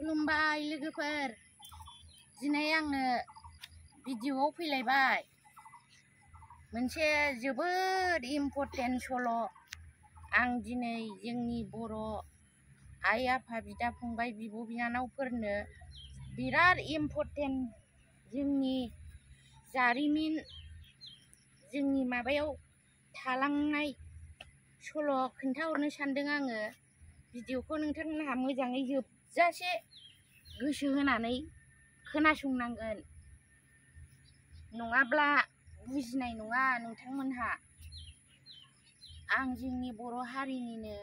खुलुमबाय लोगोफोर, दिनै आङो भिडिअआव फैलायबाय मोनसे जोबोद इम्परटेन्ट सल'। आं दिनै जोंनि बर' आइ आफा बिदा फंबाय बिब' बिनानावफोरनो बिराद इम्परटेन्ट जोंनि जारिमिन, जोंनि माबायाव थालांनाय सल' खोन्थाहरनो सानदों आङो। भिडिअखौ नोंथांमोनहा मोजाङै जोबजासे गोसो होनानै खोनासंनांगोन, नङाब्ला बुजिनाय नङा नोंथांमोनहा। आं जोंनि बर' हारिनिनो,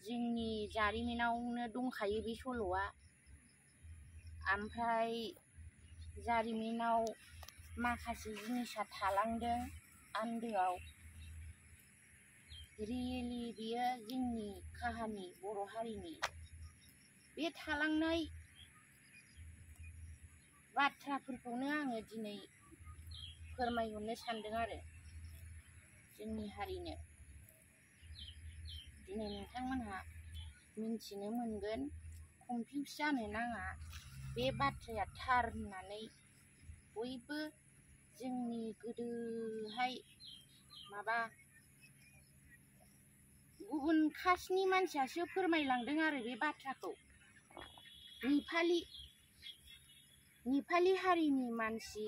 जोंनि जारिमिनावनो दंखायो बे सल'आ। ओमफ्राय जारिमिनाव माखासे जिनिसा थालांदों आन्दोआव। रियेलि बेयो जोंनि काहानि, बर' हारिनि बे थालांनाय बाथ्राफोरखौनो आङो दिनै फोरमायहरनो सानदों आरो जोंनि हारिनो। दिनै नोंथांमोनहा मिन्थिनो मोनगोन, कनफिउस जानो नाङा। बे बाथ्राया थार होननानै बयबो जोंनि गोदोहाय माबा गुबुन कास्टनि मानसियासो फोरमायलांदों आरो बे बाथ्राखौ। नेपालि हारिनि मानसि,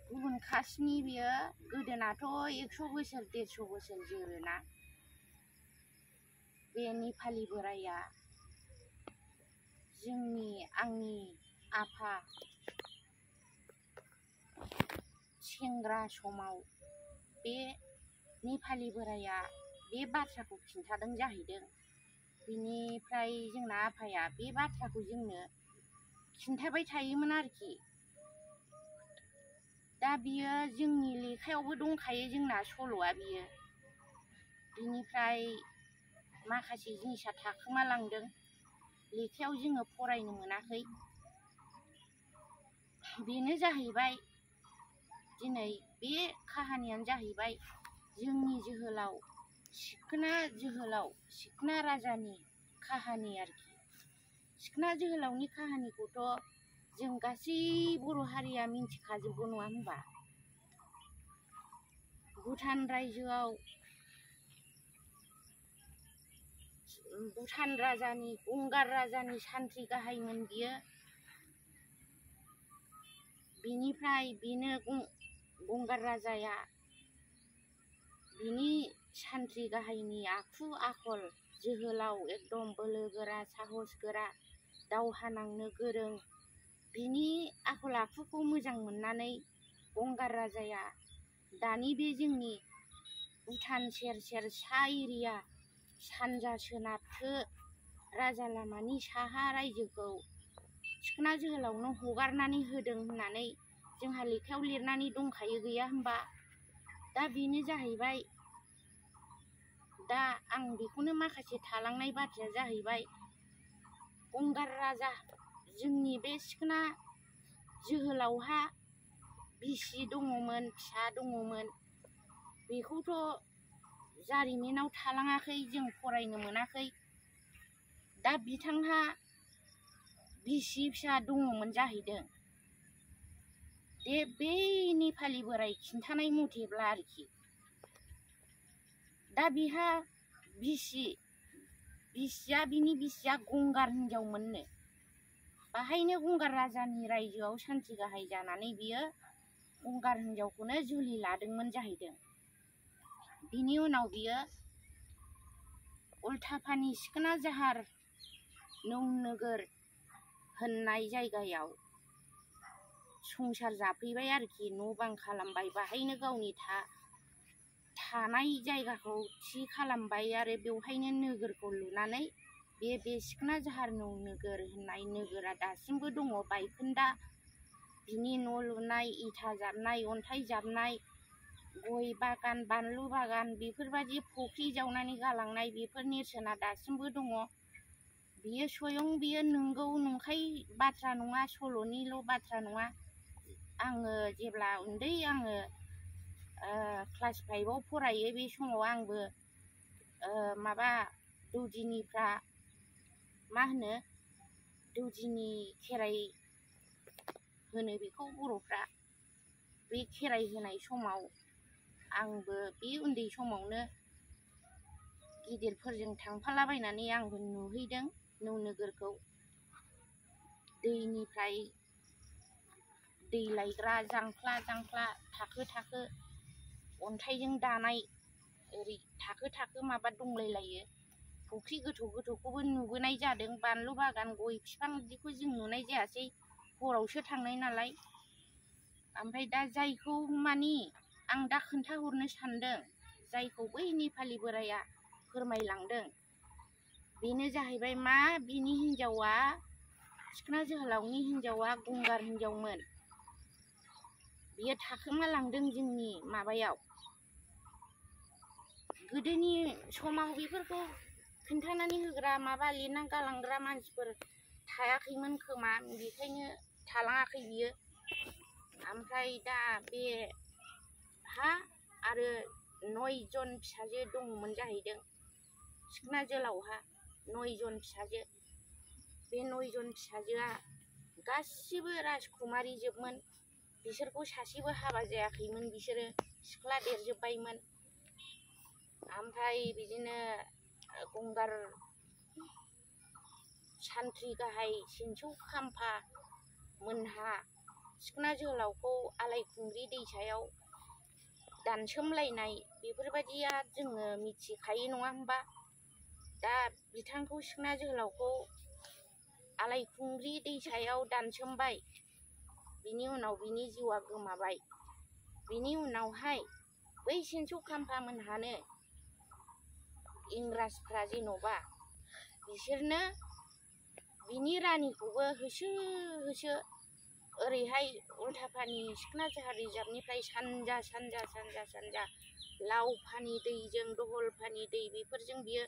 गुबुन कास्टनि, बियो गोदोनाथ' 100 बोसोर 150 बोसोर जोरोना बे नेपालि बोराया। आंनि आफा सेंग्रा समाव बे नेपालि बोराया बे बाथ्राखौ खिन्थादों जाहैदों। बिनिफ्राय जोंना आफाया बे बाथ्राखौ जोंनो खिन्थाबाय थायोमोन आरोखि। दा बियो जोंनि लेखायावबो दंखायो, जोंना सल'आ बियो। बिनिफ्राय माखासे जिनिसा थाखोमालांदों, लेखायाव जोङो फरायनो मोनाखै। बेनो जाहैबाय, दिनै बे काहानियानो जाहैबाय जोंनि जोहोलाव सिखोना राजानि काहानि आरोखि। सिखोना जोहोलावनि काहानिखौथ' जों गासै बर' हारिया मिन्थिखाजोबगौ, नङा होनबा? भुटान राजानि, गंगार राजानि सान्थ्रि गाहायमोन बियो। बिनिफ्राय बेनो गंगार राजाया बिनि सान्थ्रि गाहायनि आखु आखल, जोहोलाव एकदम बोलो गोरा, साहस गोरा, दावहा नांनो गोरों, बिनि आखल आखुखौ मोजां मोननानै गंगार राजाया दानि बे जोंनि भुटान सेर सेर सा एरिया, सानजा सोनाबथो राजा लामानि साहा रायजोखौ सिखोना जोहोलावनो हगारनानै होदों होननानै जोंहा लेखायाव लिरनानै दंखायो, गैया होनबा? दा बेनो जाहैबाय, दा आं बेखौनो, माखासे थालांनाय बाथ्राया जाहैबाय, गंगार राजा, जोंनि बे सिखोना जोहोलावहा बिसि दङमोन, फिसा दङमोन। बेखौथ' जारिमिनाव थालाङाखै, जों फरायनो मोनाखै। दा बिथांहा बिसि फिसा दङमोन जाहैदों। बे नेपालि बोराय खिन्थानाय मथेब्ला आरोखि। दा बिहा बिनि बिसिया गंगार हिनजावमोननो। बाहायनो गंगार राजानि रायजोआव सान्थ्रि गाहाय जानानै बियो गंगार हिनजावखौनो जुलि लादोंमोन जाहैदों। बिनि उनाव बियो उल्थापानि सिखोना जाहार नौनोगोर होननाय जायगायाव संसार जाफैबाय आरोखि। न' बां खालामबाय, बाहायनो गावनि थानाय जायगाखौ थि खालामबाय, आरो बेवहायनो नोगोरखौ लुनानै बे सिखोना जाहार नौनोगोर होननाय नोगोरा दासिमबो दङ, बायखोन्दा। बिनि न' लुनाय, इथा जाबनाय, अन्थाइ जाबनाय, गय बागान, बानलु बागान, बेफोरबायदि फुख्रि जावनानै गालांनाय, बेफोर नेरसोना दासिमबो दङ। बियो बियो नंगौ नंखाय बाथ्रा नङा, सल'निल' बाथ्रा नङा। आङो जेब्ला उन्दै, आङो क्लास 5आव फरायो, बे समाव आंबो माबा दौदिनिफ्रा मा होनो दौदिनि खेराइ होनो बेखौ बर'फ्रा। बे खेराइ होनाय समाव आंबो बे उन्दै समावनो गिदिरफोरजों थांफालाबायनानै आंबो नुहैदों नौ नोगोरखौ। दैनिफ्राय दै लायग्रा जांख्ला जांख्ला थाखो थाखो अन्थाइजों दानाय ओरै थाखो थाखो माबा दंलायलायो। फुख्रि गोथौ गोथौखौबो नुबोनाय जादों। बानलु बागान गय बिफां बिदिखौ जों नुनाय जायासै, हरावसो थांनाय नालाय। ओमफ्राय दा जायखौ मानि आं दा खोन्थाहरनो सानदों, जायखौ बै नेपालि बोराया फोरमायलांदों, बेनो जाहैबाय मा बिनि हिन्जावा सिखोना जोहोलावनि हिन्जावा गंगार हिन्जावमोन। बियो थाखोमा लांदों जोंनि माबायाव। गोदोनि समाव बेफोरखौ खिन्थानानै होग्रा माबा लिरना गालांग्रा मानसिफोर थायाखैमोन खोमा, बेखायनो थालाङाखै बियो। ओमफ्राय दा बे हा आरो 9 जन फिसाजो दङमोन जाहैदों सिखोना जोहोलावहा। 9 जन फिसाजो। बे 9 जन फिसाजोआ गासिबो राजकुमारि जोबमोन। बिसोरखौ सासेबो हाबा जायाखैमोन, बिसोरो सिख्ला देरजोब्बायमोन। ओमफ्राय बिदिनो गंगार सान्थ्रि गाहाय सेन्सौ खाम्फा मोनहा सिखोना जोहोलावखौ आलायखुंग्रि दैसायाव दानसोमलायनाय बेफोरबायदिया जोङो मिथिखायो नङा होमबा। दा बिथांखौ सिखोना जोहोलावखौ आलायखुंग्रि दैसायाव दानसोमबाय। बिनि उनाव बिनि जिउआ गोमाबाय। बिनि उनावहाय बै सेन्सौ खाम्फा मोनहानो इंराजफ्रा जेन'बा बिसोरनो बिनि रानिखौबो होसो होसो ओरैहाय उल्थापानि सिखोना जाहार रिजार्भनिफ्राय सानजा सानजा सानजा सानजा लावफानि दैजों दहलफानि दै बेफोरजों बियो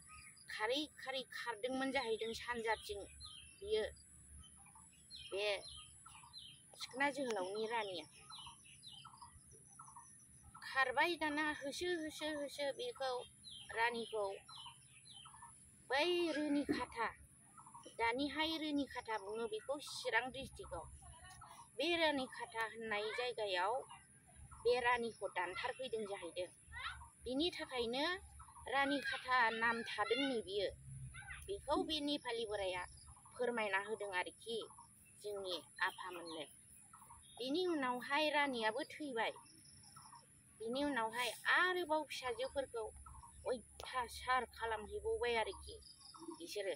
खारै खारै खारदोंमोन जाहैदों सानजाथिं। बियो बे सिखोना जोहोलावनि रानिया खारबाय। दाना होसो होसो होसो बेखौ रानिखौ बै रुनिखाथा, दानिहाय रुनिखाथा बुङो बेखौ चिरां डिस्ट्रिक्टआव। बे रुनिखाथा होननाय जायगायाव बे रानिखौ दानथारफैदों जाहैदों। बिनि थाखायनो रानिखाथा नाम थादोंनो बियो। बेखौ बे नेपालि बोराया फोरमायना होदों आरोखि जोंनि आफामोननो। बिनि उनावहाय रानियाबो थैबाय। बिनि उनावहाय आरोबाव फिसाजोफोरखौ अयथासार खालामहैबावबाय आरोखि बिसोरो।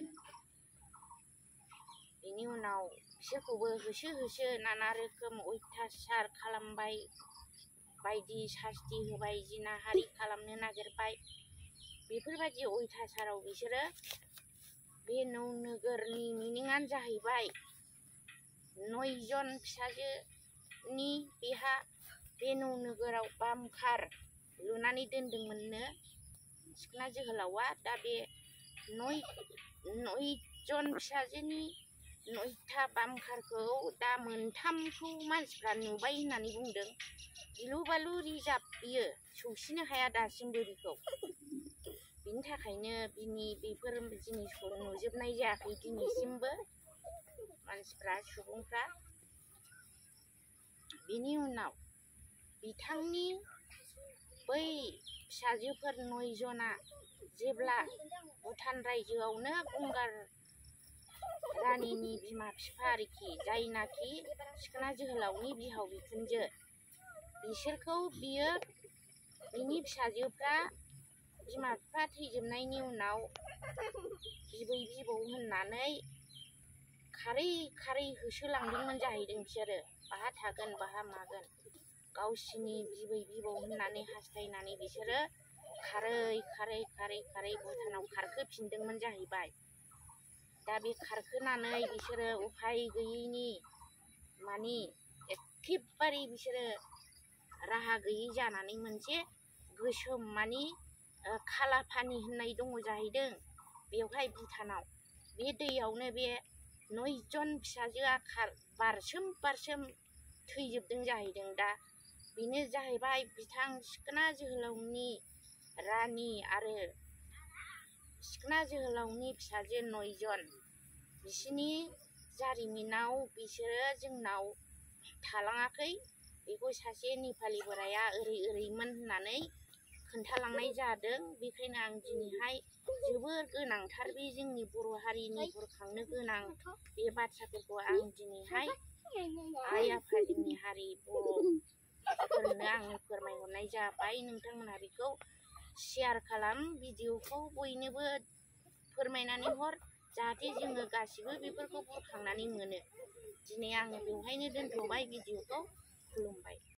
बिनि उनाव बिसोरखौबो होसो होसो नाना रोखोम अयथासार खालामबाय, बायदि सास्ति होबाय, जिनाहारि खालामनो नागिरबाय। बेफोरबायदि अयथासाराव बिसोरो बे 9 नोगोरनि मिनिङानो जाहैबाय 9 जन फिसाजोनि बेहा बे 9 नोगोराव बामखार लुनानै दोनदोंमोननो सिखोना जोहोलावा। दा बे 9 जन फिसाजोनि 9था बामखारखौ दा 3खौ मानसिफ्रा नुबाय होननानै बुंदों। गिलु बालु रिजार्भ बियो, सौसिनो हाया दासिमबो बिखौ। बिनि थाखायनो बिनि बेफोर जिनिसखौ नुजोबनाय जायाखै दिनैसिमबो मानसिफ्रा, सुबुंफ्रा। बिनि उनाव बिथांनि बै फिसाजोफोर 9 जना जेब्ला भुटान रायजोआवनो गंगार रानिनि बिमा बिफा आरोखि, जायनाखि सिखोना जोहोलावनि बिहाव बिखुनजो, बिसोरखौ बियो बिनि फिसाजोफ्रा बिमा बिफा थैजोबनायनि उनाव बिबै बिबौ होननानै खारै खारै होसोलांदोंमोन जाहैदों बिसोरो। बाहा थागोन बाहा मागोन गावसिनि बिबै बिबौ होननानै हास्थायनानै बिसोरो खारै खारै खारै खारै भुटानाव खारखोफिनदोंमोन जाहैबाय। दा बे खारखोनानै बिसोरो उफाय गैयैनि मानि एखेबारे बिसोरो राहा गैयै जानानै मोनसे गोसोम मानि खालापानि होननाय दङ जाहैदों बेवहाय भुटानाव। बे दैयावनो बे 9 जन फिसाजोआ बारसोम बारसोम थैजोबदों जाहैदों। दा बेनो जाहैबाय बिथां सिखोना जोहोलावनि रानि आरो सिखोना जोहोलावनि फिसाजो 9 जन। बिसोरनि जारिमिनाव बिसोरो जोंनाव थालाङाखै बेखौ सासे नेपालि बोराया ओरैमोन होननानै खोन्थालांनाय जादों। बेखायनो आं दिनैहाय जोबोर गोनांथार बे जोंनि बर' हारिनि बुरखांनो गोनां बे बाथ्राफोरखौ आं दिनैहाय आइ आफा जोंनि हारि बर'फोरनो आं फोरमायहरनाय जाबाय। नोंथांमोनहा बेखौ शेयार खालाम, भिडिअखौ बयनोबो फोरमायनानै हर, जाहाथे जोङो गासिबो बेफोरखौ बुरखांनानै मोनो। दिनै आङो बेवहायनो दोनथ'बाय भिडिअखौ। खुलुमबाय।